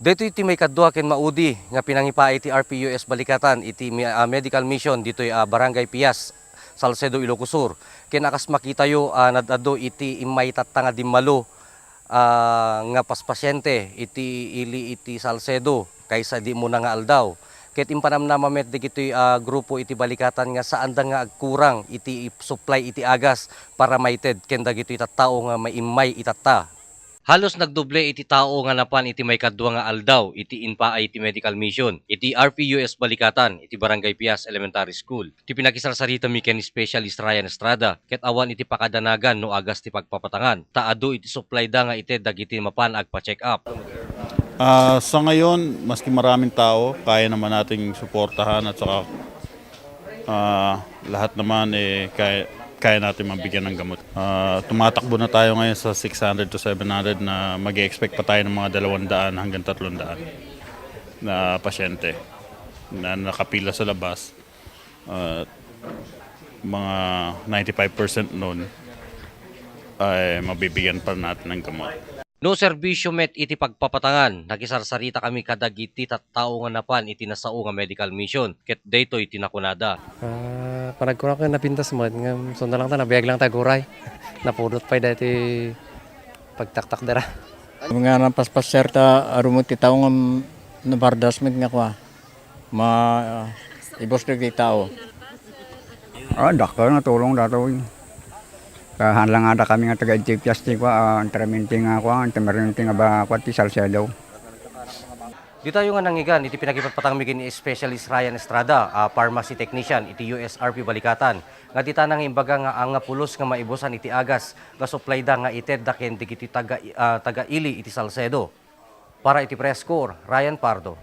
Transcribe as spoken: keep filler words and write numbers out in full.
Daytoy ti maikadua ken maudi nga pinangipaay ti R P U S Balikatan iti mi-, ah, medical mission ditoy, ah, Barangay Pias, Salcedo, Ilocos Sur. Ken a kas makitayo, ah, nad-adu iti immay tatta nga dimmalo, ah, nga paspasiente iti ili iti Salcedo kaysa idi umuna nga aldaw. Ket impanamnama met dagitoy, ah, grupo iti Balikatan nga saanda nga agkurang iti supply iti agas para maited ken dagitoy tattao nga maimmay itatta. Halos nagdoble iti tao nga napan iti maikadua nga aldaw iti impaay ti medical mission iti R P U S Balikatan iti Barangay Pias Elementary School. Ti pinakisarsaritami ken Specialist Ryan Estrada ket awan iti pakadanagan no agas ti pagpapatangan, ta adu iti supply da nga ited dagiti mapan agpa-check up. Ah, sa ngayon, maski maraming tao, kaya naman nating suportahan at saka Ah, lahat naman, eh, kaya, kaya natin mabigyan ng gamot. Ah, tumatakbo na tayo ngayon sa six hundred to seven hundred na mag-expect pa tayo ng mga dalawang daan hanggang tatlong daan na pasyente na nakapila sa labas. At mga ninety-five percent nun ay mabibigyan pa natin ng gamot. No serbisyo met iti pagpapatangan, nakisarsaritakami kadagiti tattao nga napan iti nasao nga medical mission, ket daytoy ti nakunada. Ah, panagkunak nga napintas met, ngem saan lang ta, nabiag lang ta aguray. Napudot pay daytoy pagtaktak dira. Nga napaspasiar ta, adu met ti tao nga nabardas met nga kua. Ma-, ibus dagiti tao. Ah, dakkel nga tulong datoy. Kahan lang ada kami nga taga-idto Pias ti kua, ah, enteramente nga kua, enteramente nga ba, kua ti Salcedo. Ditayo nga nangngegan iti pinakipatpatangmi ken ni Specialist Ryan Estrada, a pharmacy technician iti U S R P Balikatan, nga dita nangimbaga nga ania pulos nga maibusan iti agas nga supply da nga ited da ken dagiti taga, ah, taga-ili iti Salcedo. Para iti Press Corps, Ryan Pardo.